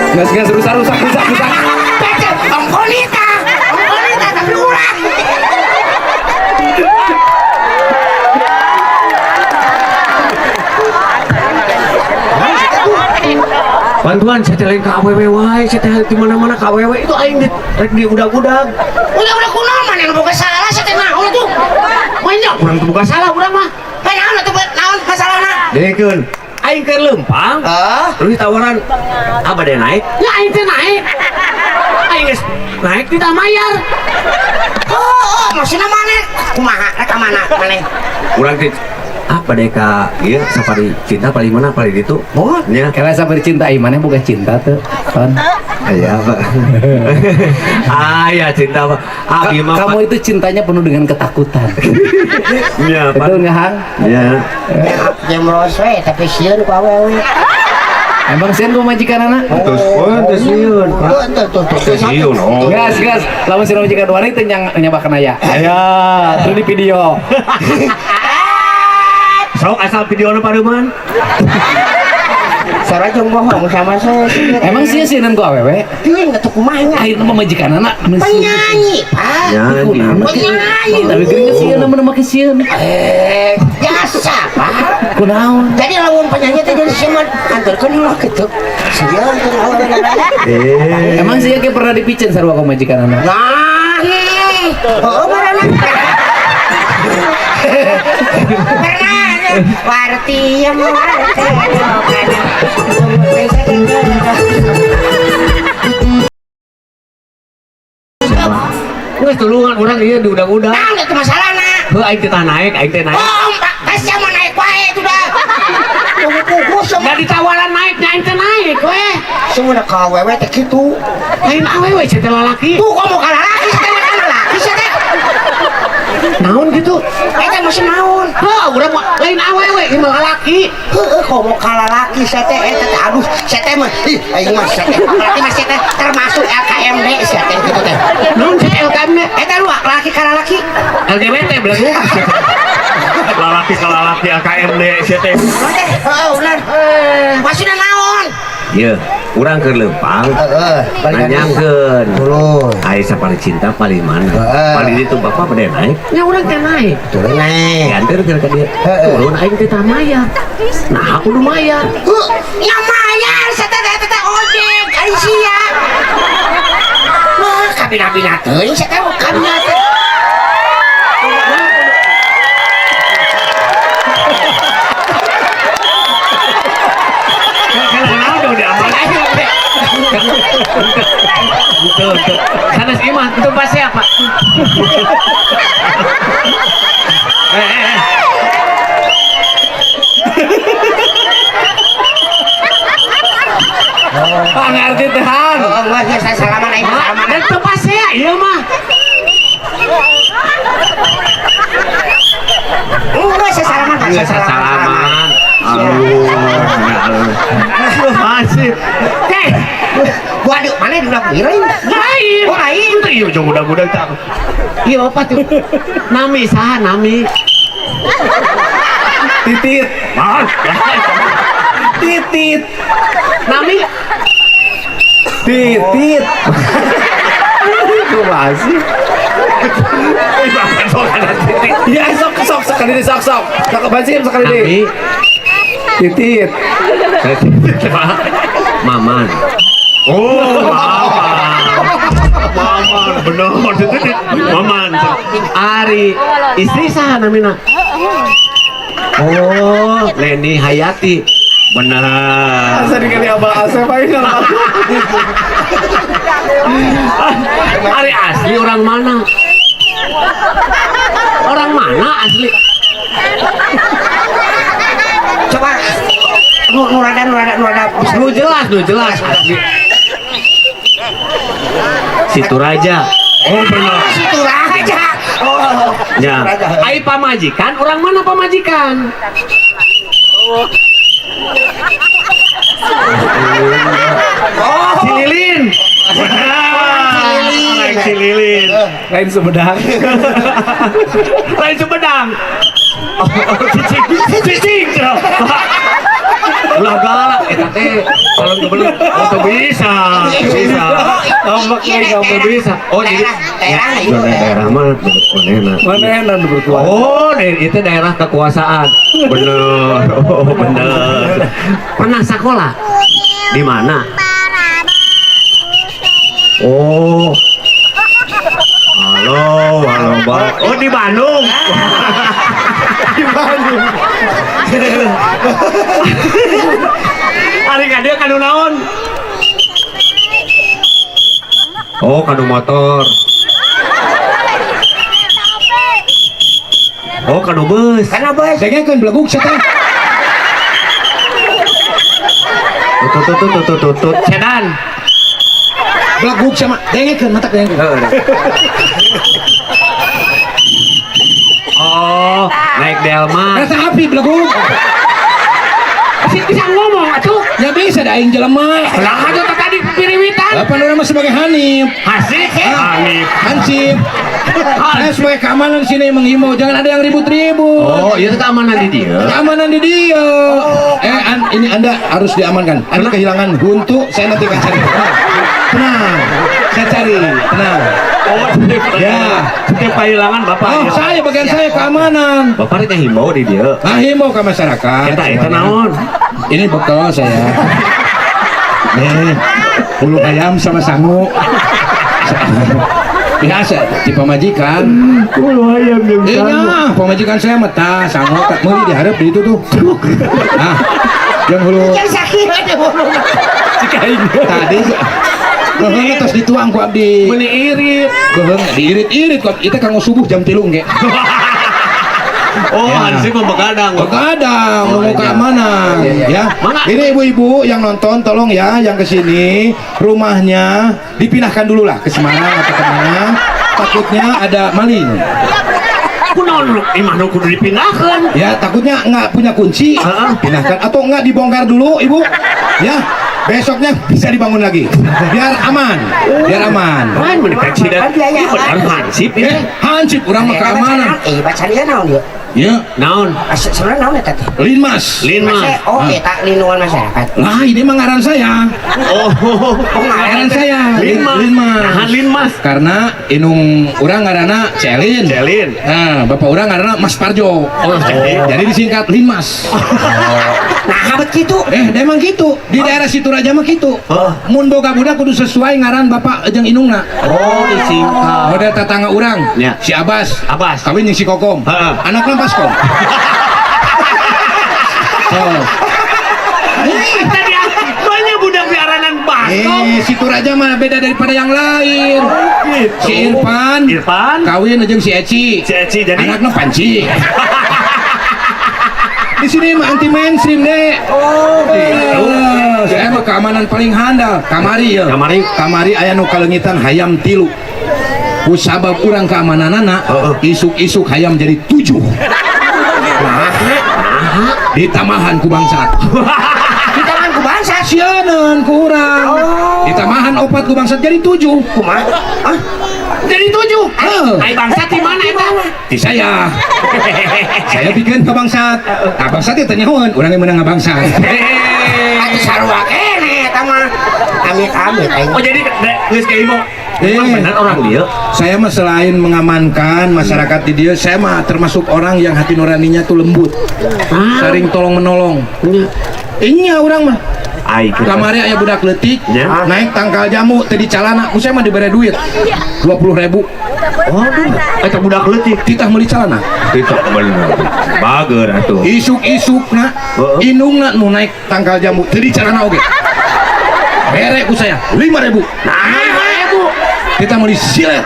Geus geus rusak rusak rusak rusak. Pece, ongkonita, ongkonita tapi ulah. Bantuan saya teh lain ka awewe wae, saya teh di mana-mana ka awewe itu aing di rek di udag-udag. Udah-udah kuno mana nu boga salah sia teh naon atuh? Banyak urang teu boga salah urang mah. Hei naon atuh naon masalahna? Dengekeun, aing keur leumpang. Terus ditawaran apa deh naik? Ya aing teh naik. Aing geus naik di mayar. Oh, maksudna mana? Kumaha rek ka mana maneh? Urang teh apa deh ka ieu safari cinta paling mana paling ditu? Oh, nya. Karena sampai cinta maneh boga cinta tuh. Ton. Aya apa? Aya cinta apa? Abi mah Kamu itu cintanya penuh dengan ketakutan. Nya, Pak. Betul nggak Hang? Ya. Jemros we tapi sieun ku awewe. Emang sieun ku majikan anak? Terus pun teu sieun, Pak. Tuh, tuh, tuh, Teu sieun. Oh. Gas gas, lamun sieun majikan wani teu nyabakan aya. Aya, terus di video. Sok asal video nu paruman. Sarua jeung bohong sama saya. Emang sieun sieun ku awewe? Teuing atuh kumaha nya? Akhirnya pemajikan anak Penyanyi, Pak. Nyanyi. Penyanyi. Tapi geuning sieun mun make sieun. Biasa, Pak. Kunaon? Jadi lamun penyanyi teh jadi sieun anturkeun ulah kitu. Sieun teh awewe. Emang sih kayak pernah dipicen sarua ku majikan anak? Nah, oh, marana. Pernah warti yang warti. Geus tulungan urang ieu di udag-udag. Naon itu masalahna? Heuh aing teh naik, aing teh naik. Oh, Pak, kasih mah naik wae itu dah. Tunggu-tunggu semua. Da ditawaran naik, nya aing teh naik we. Semua ka awewe teh kitu. Lain awewe sia teh lalaki. Tuh komo ka lalaki sia teh ka lalaki sia teh. Naon gitu? Eta masih naon? Heuh, urang mah lain awewe ieu mah lalaki. Heueuh komo ka lalaki sia teh eta teh aduh sia teh mah ih aing mah sia teh lalaki mah sia teh termasuk LKMD sia teh kitu teh. Naon sia LKMD? Eta lu lalaki ka lalaki. LGBT belagu. Lalaki ka lalaki LKMD sia teh. Heeh bener. Maksudna naon? Ieu, urang keur leumpang. Heeh, Nanyakeun. Turun. Ai safari cinta paling mana? Paling ditu bapak pada naik. Nya urang teh naik. Turun naik. Diantar ka dieu. Turun aing teh tah mayar. Nah, aku kudu mayar. Heuh, nya mayar sia teh eta teh ojek ari sia. Wah, kabina-bina teuing sia teh kabina teh. Betul, betul. Sanes ieu mah teu pasti apa? Ah ngarti teh Han. Oh, enggak biasa salaman aing salaman. Dan teu pasea ieu mah. Enggak saya salaman, Enggak salaman. Aduh, aduh. Masih. Teh, Waduh, mana di udah piring? lain. Oh, lain. Itu iya ujung udah-udah tak. Iya bapak tuh. Nami saha nami. Titit. Mahal. Titit. Nami Titit. Kumaha sih? Bapak sok ada titik. Ya sok sok sekali di sok sok. Sok bansim sekali di. Nami. Titit. Maman. Oh, Maman. Maman, bener. Titik. Maman. Ari istri saha namina? Oh, Leni Hayati. Benar. Asa digali Abah Asep aing. Ari asli orang mana? Orang mana asli? Coba nu rada nu rada nu rada Nu jelas, nu jelas asli. Situ Raja. Oh, benar. Situ Raja. Oh, Ya. Ai pamajikan orang mana pamajikan? Oh, Si Lilin. Benar. Si Lilin. Lain Sumedang. Lain Sumedang. Oh, cicing. Cicing. Ulah galak eta teh calon gubernur. Oh, teu bisa. Teu bisa. Ngambek Iya, euy, ngambek. Teu bisa. Oh, jadi daerah ieu. Daerah mah manehna. Manehna nu berkuasa. Oh, itu daerah kekuasaan. Bener. Oh, bener. Pernah sekolah? Di mana? Oh. Halo, halo, Bang. Oh, di Bandung. Di Bandung. Ari ka dieu kanu naon? Oh, kanu motor. Oh, kanu bus. Kana bos. Dengekeun belegug sia teh. Tut tut tut tut tut tut. Sedan. Belegug sia mah. Dengekeun matak dengekeun. Oh, naik Delma. Rasa api belegug. Bisa, bisa ngomong atuh. Ya bisa da aing jelema. Lah aja tadi piriwitan. Lapan urang mah sebagai Hanif. Hasib. Hanif. Hansip. Saya sebagai keamanan sini menghimbau jangan ada yang ribut-ribut. Oh, itu keamanan di dia. Keamanan di dia. Ini Anda harus diamankan. Anda kehilangan huntu, saya nanti akan cari. Tenang, saya cari. Tenang. Oh, Ya. setiap kehilangan Bapak. Oh, ya. saya bagian saya keamanan. Bapak rek himbau di dia. Nah, himbau ke masyarakat. Eta eta naon? Ini bekal saya. Nih, bulu ayam sama sangu. Biasa di pamajikan. Bulu ayam jeung Iya, pamajikan saya mah sangu tak meuli diharap di itu tuh. Nah, yang hulu Yang sakit aja bulu. tadi geuheung tos dituang ku abdi. Meuni irit. Geuheung diirit-irit ku abdi. Itu kanggo subuh jam 3 ge. Oh, Ya. Hansip mah begadang. Begadang, Oh, nunggu iya. keamanan, Iya, iya. ya. Mangga. Ini ibu-ibu yang nonton, tolong ya, yang kesini rumahnya dipindahkan dulu lah ke Semarang atau kemana. Takutnya ada maling. Kunaon nu imah nu kudu dipindahkeun? Ya, takutnya nggak punya kunci, Heeh. pindahkan atau nggak dibongkar dulu, ibu. Ya, besoknya bisa dibangun lagi, biar aman, biar aman. Lain mun presiden. Biaya. Ieu bener Hansip ieu. Hansip urang mah keamanan. Bacaan ieu naon ieu? Ya, Naon? Sebenarnya naon eta teh? Linmas. Linmas. Oh, eta lindungan masyarakat. Lah, ini mah ngaran saya. Oh, Ngaran saya. Linmas. Linmas. Nahan Linmas. Karena inung urang ngaranna Celin. Celin. Nah, bapak urang ngaranna Mas Parjo. Oh, jadi. Jadi disingkat Linmas. Nah, bet kitu. Emang gitu. Di daerah Situraja mah gitu. Oh. Mun boga budak kudu sesuai ngaran bapak jeung inungna. Oh, disingkat. Model tetangga urang. Ya. Si Abbas. Abbas. Kawin jeung si Kokom. Heeh. Anakna Baskom. So. Tadi banyak budak diaranan Baskom. Situraja mah beda daripada yang lain. Gitu. Si Irfan. Irfan. Kawin jeung si Eci. Si Eci jadi Anaknya Panci. Di sini mah anti mainstream deh. Oh, gitu. Saya mah keamanan paling handal. Kamari ya. Kamari. Kamari aya nu kaleungitan hayam 3. Ku sabab urang keamananana, isuk-isuk hayam jadi 7. Ditamahan ku bangsat. Ditamahan ku bangsat. Sieuneun ku urang. Ditamahan 4 ku bangsat jadi 7. Kumaha? Ah, Jadi 7. Heuh. Ai bangsat di mana eta? Di saya. Saya bikin ke bangsat. Nah, bangsat itu nyahoan, urang yang menang bangsat. atuh sarua keneh eta mah. Amit-amit aing. Oh, jadi geus ka ibu. Emang bener orang dia? Saya mah selain mengamankan masyarakat di dia, saya mah termasuk orang yang hati nuraninya tuh lembut. Sering tolong menolong. Inya orang mah. Ai Kamari aya budak leutik, Ya. naik tangkal jamu teu di calana, ku saya mah dibere duit 20.000. Waduh, eta budak leutik. Titah meuli calana. Itu bener. Bager atuh. Isuk-isukna, Heeh. indungna nu naik tangkal jamu teu di calana oge. Bere ku saya 5.000. Nah, 5.000. Kita meuli silet.